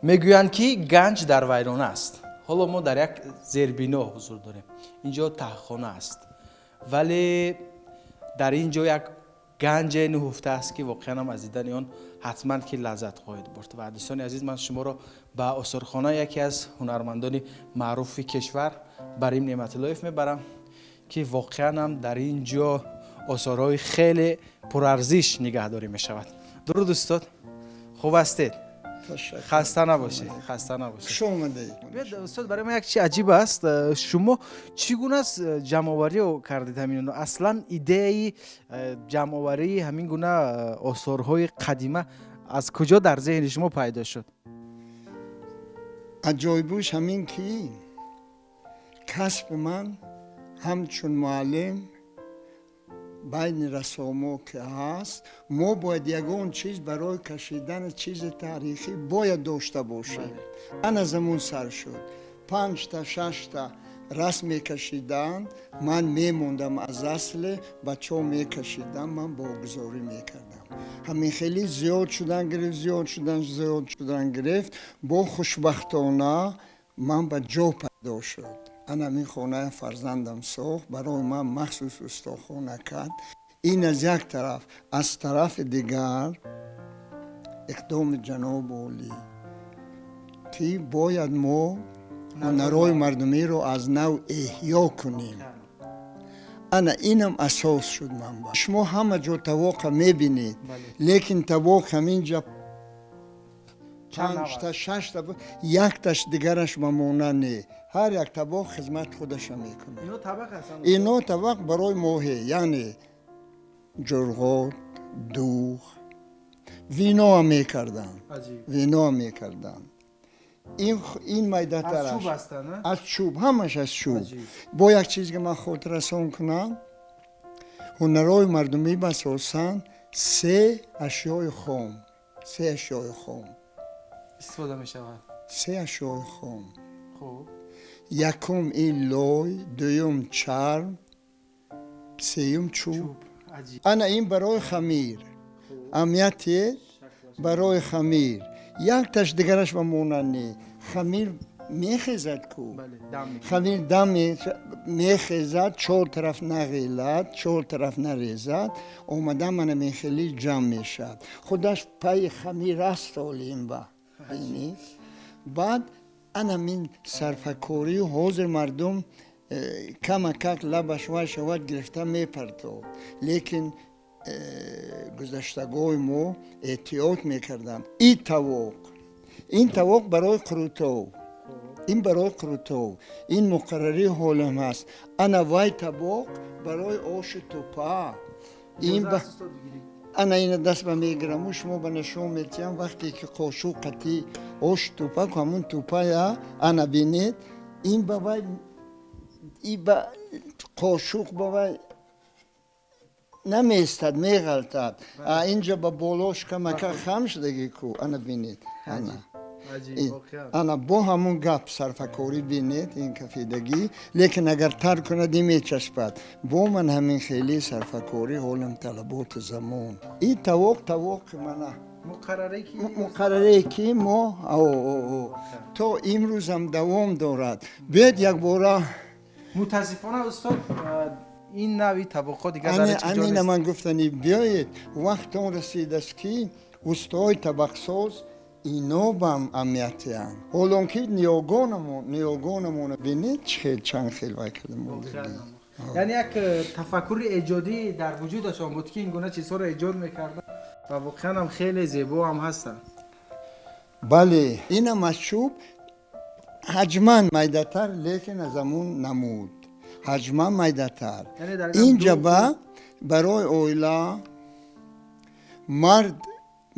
Мегӯянд, ки ганҷ дар вайрона аст. Ҳоло мо дар як зербино ҳузур дорем. Инҷо таҳхона аст, вале дар ин ҷо як ганҷе нуҳуфта аст, ки воқеан ҳам аз дидани он ҳатман ки лаззат хоҳед бурд. Ва, дӯстони азиз, ман шуморо ба осорхона яке аз ҳунармандони маъруфи кишвар, Барим Неъматуллоев, мебарам, ки воқеан ҳам дар ин ҷо осорҳои хеле пурарзиш нигаҳдорӣ мешавад. Дуруд, устод, хуб ҳастед? Хаста набошед, хаста набошед. Хуш омадед. Биёед, устод, барои ман як чи аҷиб аст. Шумо чӣ гуна ҷамъоварӣ кардед ҳамин? Аслан идеяи ҷамъоварии ҳамин гуна осорҳои қадима аз куҷо дар зеҳни шумо пайдо шуд? Аҷоибуш ҳамин, ки касби ман ҳамчун муаллим байни рассомо ки ҳаст, мо бояд ягон чиз барои кашидани чизи таърихӣ бояд дошта бошем. Ана замон сар шуд, панҷта, шашта расм мекашиданд, ман мемондам, аз асле бачаҳо мекашидам, ман богузорӣ мекардам. Ҳамин хеле зиёд шудан гирифт, зиёд шудан, зиёд шудан гирифт. Бо хушбахтона ман ба ҷо пайдо шуд. Ана ҳамин хонаи фарзандам сохт, барои ман махсус устохона кард. Ин аз як тараф, аз тарафи дигар иқдоми ҷаноби олӣ, ки бояд мо ҳунарҳои мардумиро аз нав эҳё кунем. Ана инам асос шуд манба. Шумо ҳама ҷо тавоқа мебинед, лекин тавоқ ҳаминҷа панҷта, шашта, якташ дигараш ба монанд не. Ҳар як табоқ хизмати худаша мекунад. Ино табақ ҳастанд? Ино табақ барои моҳӣ, яъне ҷурғот, дуғ, виноам мекарданд. Виноам мекарданд. Ин майдатараш. Аз чӯб ҳастанд? Аз чӯб, ҳамаш аз чӯб. Бо як чиз ки ман хотиррасон кунам: ҳунарҳои мардумӣ ба асосан се ашёи хом, се ашёи хом истифода мешавад. Се ашёи хом. Хуб. Якум ин лой, дуюм чарм, сеюм чӯб. Ана ин барои хамир аҳамияте, барои хамир якташ дигараш ба монанд не. Хамир мехезад ку, хамир дам мехезад, чор тараф нағелад, чор тараф нарезад, омада мана мехели ҷамъ мешавад. Худаш пайи хамир аст. Олимба баъд анамин сарфакорию ҳозир мардум камакак лабаш вай шавад, гирифта мепартод, лекин гузаштагои мо эҳтиёт мекарданд. И тавоқ, ин тавоқ барои қурутов, ин барои қурутов, ин муқаррарии ҳолам ҳаст. Ана вай табоқ барои оши тупа. Ин ана ина даст ба мегираму шумо ба нишон метиҳам. Вақте ки қошуқ қати ош тупа, ҳамун тупая ана бинед, ин ба вай, и ба қошуқ ба вай намеистад, меғалтад. Инҷа ба болош камака хам шудаги ку, ана бинед, ана ана бо ҳамун гап сарфакорӣ бинед, ин кафедагӣ, лекин агар тар кунад, мечаспад. Бо ман ҳамин хеле сарфакорӣ ҳолам талаботи замон. И тавоқ, тавоқи мана муқаррарие ки мо то имрӯзам давом дорад. Биёед якбора. Мутаассифона, устод, ин нави табоқҳо дигар дар ҳеҷ ҷо Амина нест. Ман гуфтани, биёед, вақт он расидааст, ки устои табақсоз ино бам аҳамиятиянд, ҳолон ки ниёгонамона бинед, чӣ хел, чанд хел вай карда мондагӣ. Яъне як тафаккури эҷодӣ дар вуҷудашон буд, ки ин гуна чизҳоро эҷод мекарданд ва воқеан ҳам хеле зебо ҳам ҳастанд. Бале, инам аз чӯб, ҳаҷман майдатар, лекин аз ҳамун намуд ҳаҷман майдатар. Яъне дар инам Ин ҷаба барои оила. Мард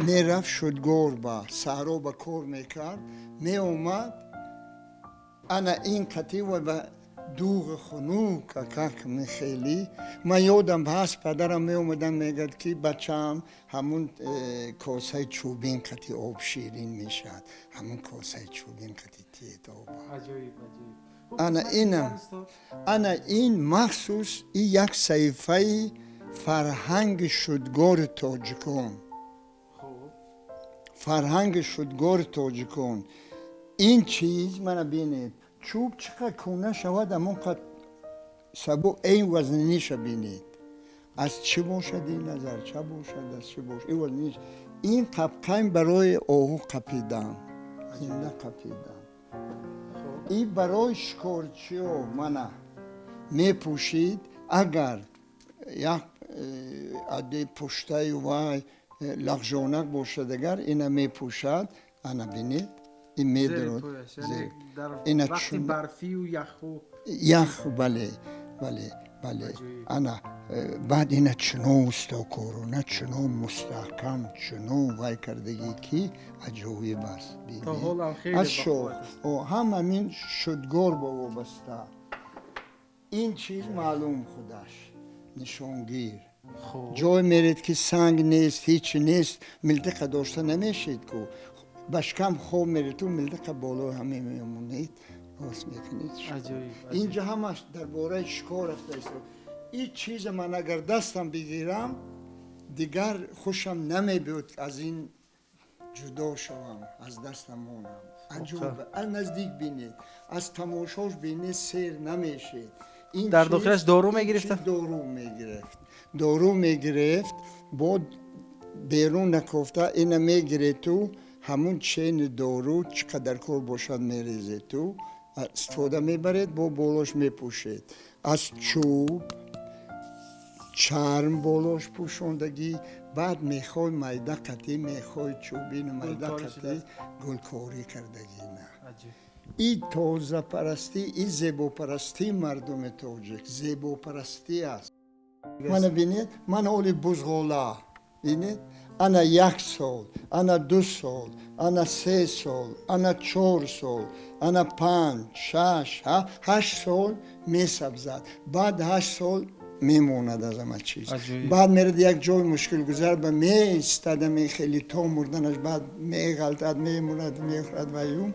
мерафт шудгор, ба саҳро ба кор мекард, меомад, ана ин қатӣ ва ба дуғи хунук акак мехелӣ. Ман ёдам ҳаст, падарам меомадан, мегӯяд, ки бачаам, ҳамун косаи чӯбин қати об ширин мешавад, ҳамун косаи чӯбин қати тиед оба. Аҷоиб, аҷоиб. Ана инам, ана ин махсус и як саҳифаи фарҳанги шудгори тоҷикон. Хуб. Фарҳанги шудгори тоҷикон. Ин чиз, мана бинед, чӯб чӣ қадр кӯна шавад, ҳамон қад сабук. Ин вазниниша бинед, аз чӣ бошад? Ин назарча бошад, аз чӣ бошад ин вазниниш? Ин қапқайн барои оҳу қапидан, зинда қапидан. Ин барои шикорчиё, мана мепӯшид, агар як адде пуштаю вай лағжонак бошад, агар ина мепӯшад, ана бинед, ин медорад. Вақти барфию яху. Ях, бале. Ана баъд ина чунон устокорона, чунон мустаҳкам, чунон вай кардагӣ, ки аҷоиб аст. Аз шох ҳам ҳамин шудгор ба вобаста. Ин чиз маълум, худаш нишонгир. Ҷой меред, ки санг нест, ҳеч нест, милтиқа дошта намешед ку, ба шикам хоб меред, ту милтиқа болои ҳаме мемонед, рост мекунед. Инҷа ҳамаш дар бораи шикор рафта истод. Ин чиза ман агар дастам бигирам, дигар хушам намебиёд аз ин ҷудо шавам, аз дастам монам. Аҷоиб, аз наздик бинед, аз тамошош бинед, сер намешед. Дар дохилаш дору мегирифта? Дору мегирифт, дору мегирифт. Бо берун накофта ина мегирету, ҳамун чени дору чӣ қадар кор бошад, мерезету истифода мебаред, бо болош мепӯшед. Аз чӯб, чарм болош пӯшондагӣ. Баъд мехоҳи майда қатӣ, мехоҳи чӯбину майда қатӣ гулкорӣ кардагина. И тозапарастӣ, и зебопарастии мардуми тоҷик, зебопарастӣ аст. Мана бинед, мана оли бузғола бинед. Ана як сол, ана 2 сол, ана 3 сол, ана 4 сол, ана 5, 6, 8 сол месабзад. Баъд 8 сол мемонад аз ҳама чиз. Баъд мерад, як ҷои мушкилгузар ба меистад, ами хеле то мурданаш, баъд меғалтад, мемурад, мехӯрад ваю.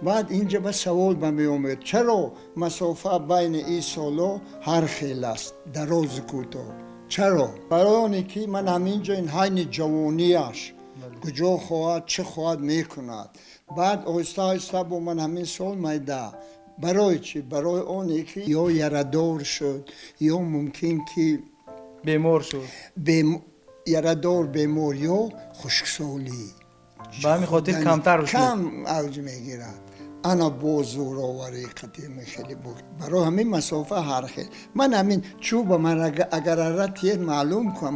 Баъд инҷа ба савол ба меомад: чаро масофа байни ин солҳо ҳар хел аст, дарозу кӯтоҳ? Чаро? Барои оне ки ман ҳаминҷо ин ҳайни ҷавонияш куҷо хоҳад, чӣ хоҳад, мекунад. Баъд оҳиста оҳиста бо ман ҳамин сол майда. Барои чӣ? Барои оне ки ё ярадор шуд, ё мумкин ки бемор шуд. Ярадор, бемор ё хушксолӣ. Ба ҳамин хотир камтар. Кам авҷ мегирад. Ана боз зӯроварӣ қадими хеле буд, барои ҳамин масофа ҳар хел. Ман ҳамин чӯба ман агар ара тиед, маълум кун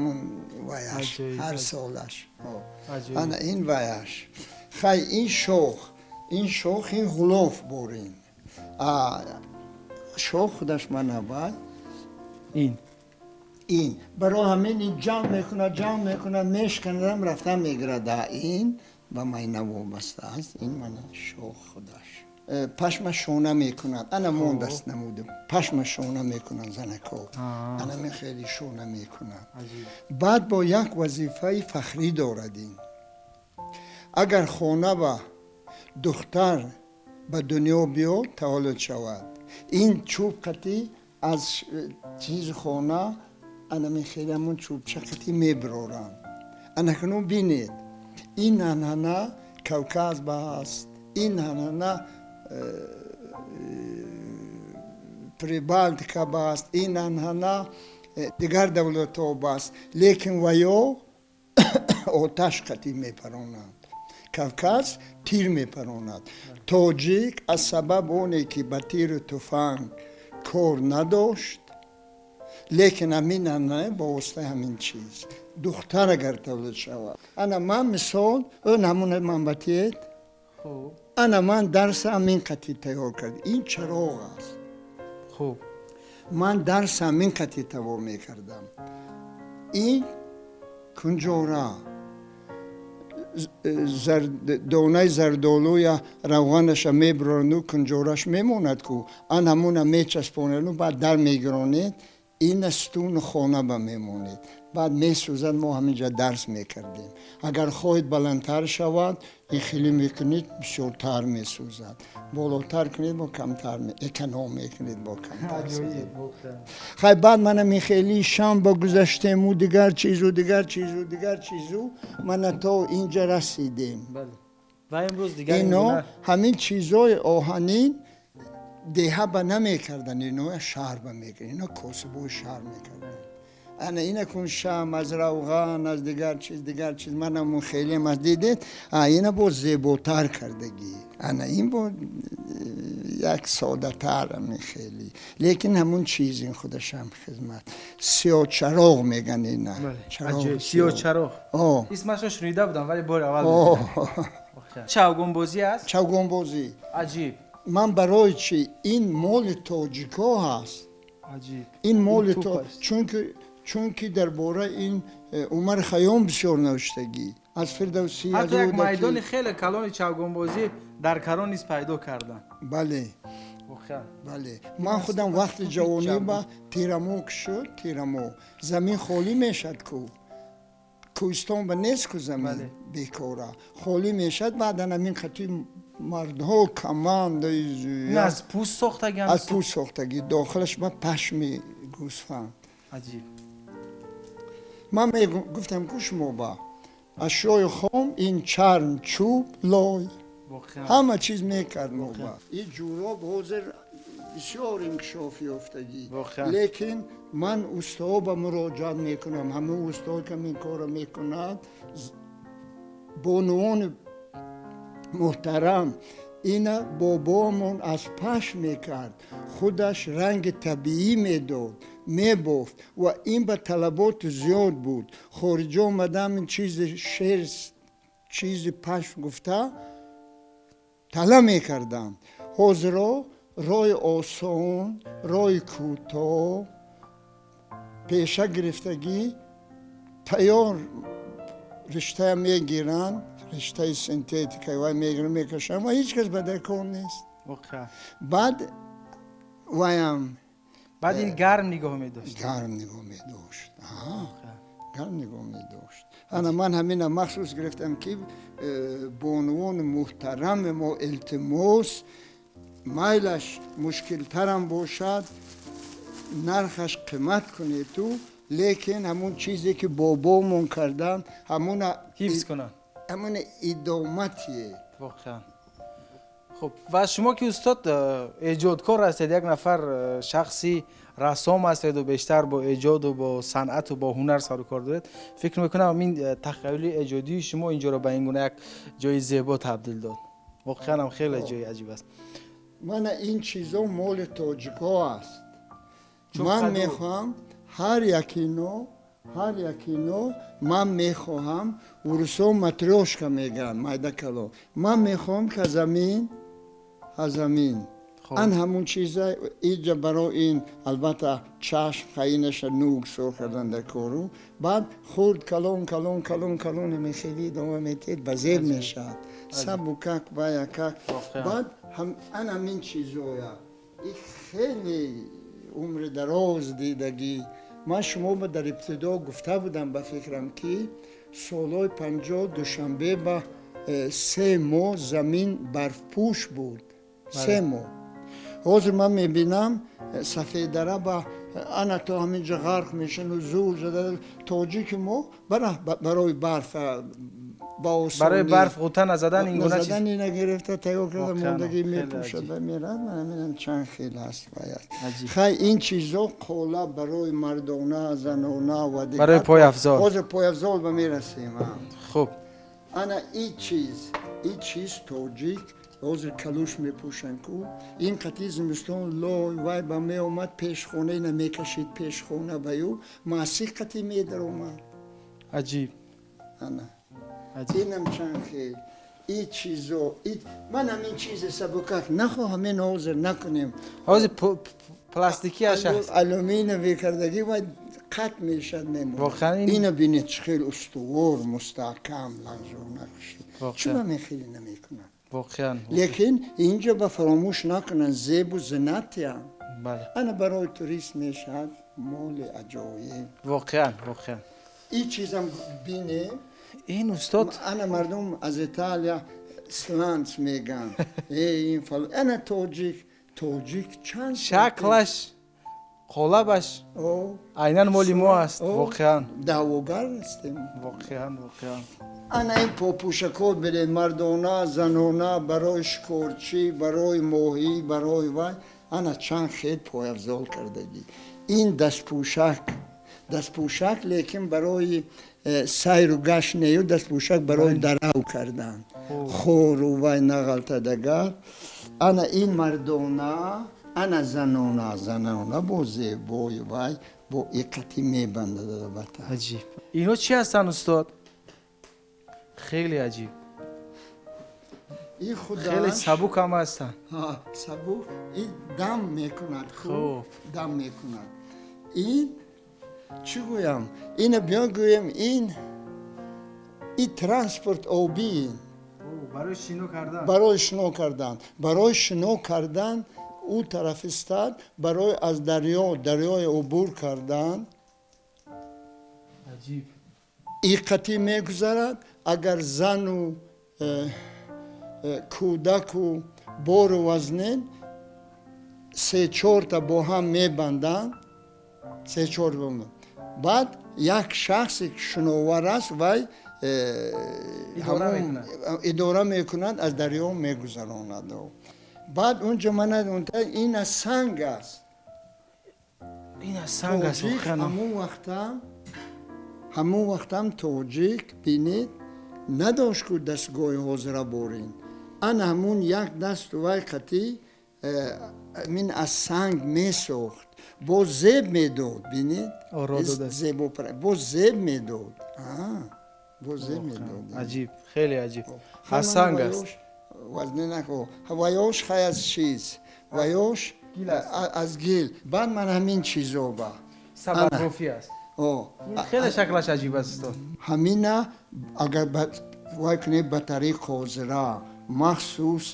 ваяш, ҳар солаш. Ана ин ваяш. Хай, ин шох, ин шох, ин ғулоф бурин. Шох худаш мана вай. Ин. Ин барои ҳамин ин ҷамъ мекунад, ҷамъ мекунад, мешканадам, рафта мегирад. Ин ба майна вобаста аст. Ин мана шох худаш. Пашма шона мекунад. Ана мондаст, намудем. Пашма шона мекунад занако, анаме хеле шона мекунад. Баъд бо як вазифаи фахрӣ дорад ин. Агар хона ба духтар ба дунё биёд, таваллуд шавад, ин чӯб қатӣ аз чизи хона анами хеле ҳамун чӯбча қатӣ мебироранд. Анакунун бинед, ин анъана Кавказ ба ҳаст, ин анъана Прибалтика ба аст, ин анъана дигар давлатҳо ба аст, лекин ваё оташ қатӣ мепаронанд, Кавказ тир мепаронад. Тоҷик аз сабаб оне ки ба тиру туфанг кор надошт, лекин ҳамин анъана ба воситаи ҳамин чиз духтар агар тавлид шавад. Ана ман мисол ӯ намуна ман ба тиед. Ана ман дарса ҳамин қатӣ тайёр кард. Ин чароғ аст. Ман дарса ҳамин қатӣ тавор мекардам. Ин кунҷора, донаи зардолуя равғанаша мебурану кунҷораш мемонад ку, ан ҳамуна мечаспонану баъд дар мегиронед. Ина сутуни хона ба мемонед, баъд месӯзад. Мо ҳаминҷа дарс мекардем. Агар хоҳед баландтар шавад, ин хеле мекунед, бисёртар месӯзад, болотар кунед, бо камтар эконом мекунед, бо камтар. Хай, баъд мана михели шамба гузаштему, дигар чизу, дигар чизу, дигар чизу, мана то инҷа расидем. Ва имрӯз дигар ино ҳамин чизои оҳанин деҳа ба намекардан, ино шаҳр ба мекард, ино косибои шаҳр мекарданд. Ана ина кун, шам аз равған, аз дигар чиз, дигар чиз, манамун хелеам аз дидед, ина боз зеботар кардагӣ. Ана ин бо як содатар хеле, лекин ҳамун чиз ин худашам хизмат. Сиёчароғ меган ина. Сиёчароғ, исмашро шунида будам, вале бори аввал. Чавгонбозӣ аст? Чавгонбозӣ. Аҷиб. Ман барои чи ин моли тоҷико ҳаст, ин моли, чунки дар бораи ин Умар Хайём бисёр навиштагӣ, аз Фирдавсӣ. Ҳатто як майдони хеле калони чавгонбозӣ дар Карон низ пайдо карданд. Бале, бале, ман худам вақти ҷавонӣ ба тирамо ки шуд, тирамо замин холӣ мешад ку, кӯҳистон ба нест ку, замин бекора холӣ мешад. Баъдан ҳамин қати мардҳо команда. Аз пӯст сохтагӣ? Аз пӯст сохтагӣ, дохилаш ба пашми гӯсфанд. Аҷиб. Ман гуфтам ку шумо ба ашёи хом ин чарм, чӯб, лой, ҳама чиз мекард. Мо ба ин ҷуроб ҳозир бисёр инкишоф ёфтагӣ, лекин ман устоҳо ба муроҷиат мекунам. Ҳамаи устоҳо ки ин корро мекунад, бонувони муҳтарам, ина бобоамон аз пашм мекард, худаш ранги табиӣ медод, мебофт ва ин ба талаботи зиёд буд. Хориҷа омадам, ин чизи шерсть, чизи пашм гуфта тала мекарданд. Ҳозиро роҳи осон, роҳи кӯтоҳ пеша гирифтагӣ, тайёр риштая мегиранд, риштаи синтетика вай мегиранд, мекашанд ва ҳеҷ кас ба дар кор нест. Баъд ваям. Баъд ин гарм нигоҳ медошт. Гарм нигоҳ медошт, гарм нигоҳ медошт. Ана ман ҳамина махсус гирифтам, ки бонувони муҳтарами мо, илтимос, майлаш мушкилтарам бошад, нархаш қимат кунеду, лекин ҳамун чизе ки бобомон карданд, ҳамуна ҳифз кунанд. Ҳамуна идоматие. Воқеан. Хуб, ва шумо ки устод эҷодкор ҳастед, як нафар шахси рассом ҳастеду бештар бо эҷоду бо санъату бо ҳунар сару кор доред, фикр мекунам ин тахаюли эҷодии шумо инҷоро ба ин гуна як ҷои зебо табдил дод. Воқеан ҳам хеле ҷои аҷиб аст. Мана ин чизо моли тоҷико аст. Ман мехоҳам ҳар якино, ҳар якино, ман мехоҳам, урусо матрёшка мегӯянд, майда кало, ман мехоҳам ки аз замин ан ҳамун чиза иҷа барои ин албатта чашм хаинаша нук сор кардан дар кору, баъд хурд, калон, калон, калон, калон мехели идома метиҳед, ба зеб мешавад, сабукак ваякак. Баъд ан ҳамин чизоя и хеле умри дароз дидагӣ. Ман шумо дар ибтидо гуфта будам, ба фикрам, ки солҳои 50 Душанбе ба 3 моҳ замин барфпӯш буд, 3 моҳ. Ҳозир ман мебинам, Сафедара ба ана то ҳаминҷа ғарқ мешану зур зада. Тоҷики мо барои барф барои барф ғӯта назадан ин гуна назадан ина гирифта, тайёр карда, мондагӣ мепӯшад ва мерад. Ман ҳаминам чанд хел аст. Хай, ин чизо қола барои мардона, занона ва барои пойафзол. Ҳозир пойафзол ба мерасем. Хуб. Ана ин чиз тоҷик ҳозир калуш мепӯшанд ку, ин қатъи зимистон лой вай ба меомад, пешхона ина мекашид, пешхона ба ю маъсих қатъи медаромад. Аҷиб. Ана инам чанд хел и чизо. Ман ҳамин чизи сабукак нахоҳам, ин ҳозир накунем. Ҳозир пластикиаш аст. Алюминиевӣ кардагӣ ва қатъ мешад, мемонад. Ина бинед, чӣ хел устувор, мустаҳкам, лағжона. Чуба мехеле намекунад? Воқеан. Лекин инҷо ба фаромӯш накунанд, зебу зинатиам. Ана барои турист мешавад. Моли аҷоиб. Воқеан, воқеан. Ин чизам бинем. Ин, устод. Ана мардум аз Италия сланц меган. Э, ин фал, ана тоҷик, тоҷик чанд Шаклаш, қолабаш айнан моли мо аст, воқеан. Даъвогар ҳастем. Воқеан, воқеан. Ана ин попӯшакҳо бинед, мардона, занона, барои шикорчӣ, барои моҳӣ, барои вай. Ана чанд хел пойафзол кардагӣ. Ин дастпӯшак, дастпӯшак, лекин барои сайру гашт нею, дастпӯшак барои дарав кардан, хору вай нағалтадагар. Ана ин мардона, ана занона, занона бо зебои вай, бо иққатӣ мебандад албатта. Аҷиб. Инҳо чӣ ҳастанд, устод? Хеле аҷиб. Ин худаш Хеле сабук ҳам ҳастанд. Сабук, ин дам мекунад, хуб дам мекунад. Ин чӣ гӯям, ина биё гӯем, ин транспорт обӣ ин. Барои шино кардан. Барои шино кардан, барои шино кардан ӯ тараф истад, барои аз дарё дарёи убур кардан. Аҷиб. Иққатӣ мегузарад, агар зану кӯдаку бору вазнин се чорта бо ҳам мебанданд, се чор, баъд як шахсе шиновар аст, вай идора мекунад, аз дарё мегузаронад. Баъд унҷо мана ин аз санг аст. Ин аз санг аст. Ҳамун вақтам, ҳамун вақтам тоҷик, бинед, надошт ку дастгоҳи ҳозира борин. Ана ҳамун як дасту вай қатӣ мин аз санг месохт, боз зеб медод, бинед, зебо, боз зеб медод, боз зеб медод. Аҷиб, хеле аҷиб, аз санг аст. Ваёш хай аз чиз, ваёш аз гил. Баъд ман ҳамин чизо ба Сабадбофӣ аст. Хеле шаклаш аҷиб аст, устод. Ҳамина агар вай кунед ба тариқ ҳозира махсус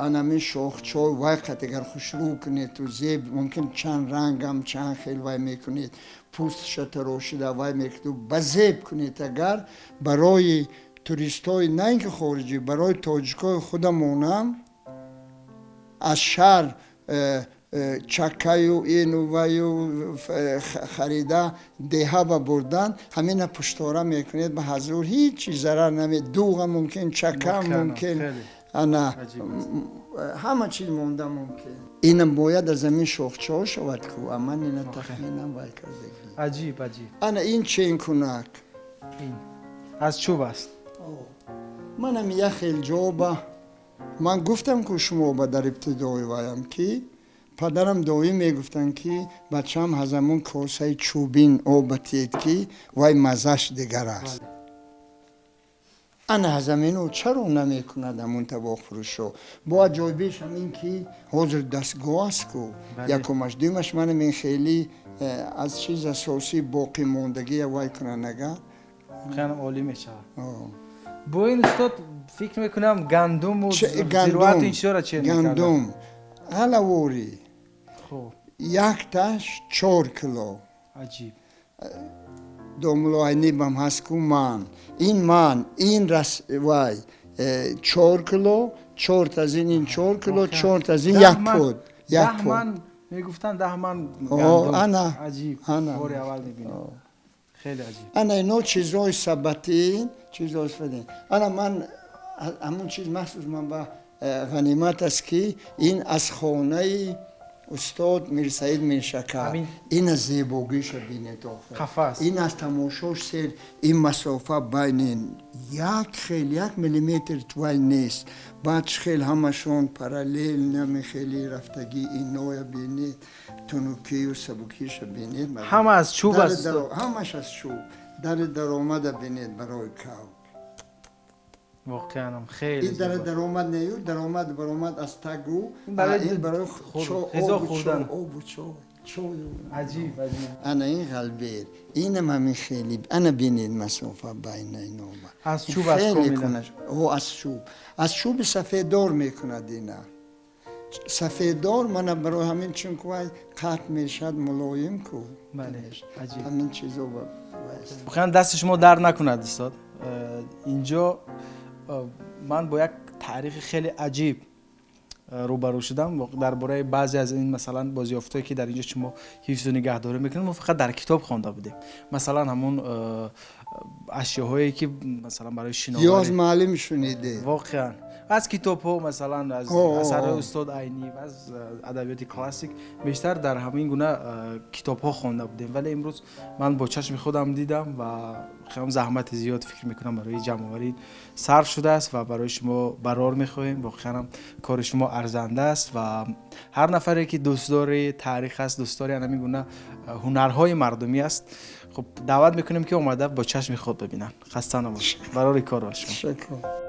анамин шохчой вай қат агар хушрӯ кунед, ту зеб мумкин чанд рангам, чанд хел вай мекунед, пӯстша тарошида вай мекунед, ба зеб кунед, агар барои туристҳои на ин ки хориҷӣ, барои тоҷикҳои худамонам аз шаҳр чаккаю ину ваю харида деҳа ба бурдан, ҳамина пуштора мекунед, ба ҳазур ҳеҷ чиз зарар наме, дуға мумкин, чакка мумкин, ана ҳама чиз монда мумкин. Инам бояд аз ҳамин шохчаҳо шавад ку, аман ина тахминан вай кардагӣ. Аҷиб, аҷиб. Ана ин ченкунак. Аз чӯб аст. Манам як хел ҷоба ман гуфтам ку шумо ба дар ибтидои ваям ки падарам доим мегуфтанд, ки бачаам, ҳазамун косаи чӯбин об тиед, ки вай маззаш дигар аст. Ана ҳазамино чаро намекунад ҳамун табоқфурӯшо? Бо аҷоибиш ҳамин ки ҳозир дастгоҳ аст ку, якумаш, дуюмаш, манам ин хеле аз чиз асосӣ боқӣ мондагия вай кунанд агар. Воқеан олӣ мешавад. Бо ин, устод, фикр мекунам, гандуму зироату ин чизҳоро чен. Гандум ғалаворӣ, якташ 4 кило. Аҷиб. Домуло айнибам ҳаст ку, ман ин, ман ин рас вай 4 кило, чорта аз ин, ин 4 кило, чорта аз ин як пуд, як пуд. Мегуфтанд 10 ман. Ана. Аҷиб, бори аввал мебинам, хеле аҷиб. Ана ино чизҳои сабатин, чизҳои сабатин. Ана ман ҳамун чиз махсус ман ба ғанимат аст, ки ин аз хонаи устод Мирсаид Миршакар. Ин аз зебогиша бинед охир. Қафас. Ин аз тамошош сер, ин масофа байни як хел, 1 миллиметр вай нест. Баъд хел ҳамашон параллел нами хели рафтагӣ. Иноя бинед, тунукию сабукиша бинед. Ҳама аз чӯб аст. Ҳамаш аз чӯб. Дари даромада бинед барои кав. Воқеанам хеле. Ин дар даромад нею, даромад баромад аз тагу, ин барои ғизо хӯрдан. Обу чой, чою. Аҷиб, аҷиб. Ана ин ғалбер, инам ҳамин хели. Ана бинед масофа байна инома. Аз чӯб аст комилан. О, аз чӯб, аз чӯби сафеддор мекунад ина. Сафеддор мана барои ҳамин, чунки вай қатъ мешавад, мулоим ку. Бале, аҷиб. Ҳамин чизо. Воқеан, дасти шумо дард накунад, устод. Инҷо ман бо як таърихи хеле аҷиб рӯбарӯ шудам. Дар бораи баъзе аз ин, масалан, бозёфтҳое, ки дар инҷо шумо ҳифзу нигаҳдорӣ мекунед, мо фақат дар китоб хонда будем. Масалан, ҳамон ашёҳое, ки масалан барои шиноварӣ. Ё аз муаллим шунидед? Воқеан, аз китобҳо, масалан, аз асарҳои устод Айнӣ ва аз адабиёти классик бештар дар ҳамин гуна китобҳо хонда будем, вале имрӯз ман бо чашми худам дидам ва хеле заҳмати зиёд, фикр мекунам, барои ҷамъоварӣ сарф шудааст ва барои шумо барор мехоҳем. Воқеан кори шумо арзанда аст ва ҳар нафаре, ки дӯстдори таърих аст, дӯстдори ҳамин гуна ҳунарҳои мардумӣ аст, хуб, даъват мекунем, ки омада бо чашми худ бибинанд. Хаста набошед, барори кор ба шумо. Ташаккур.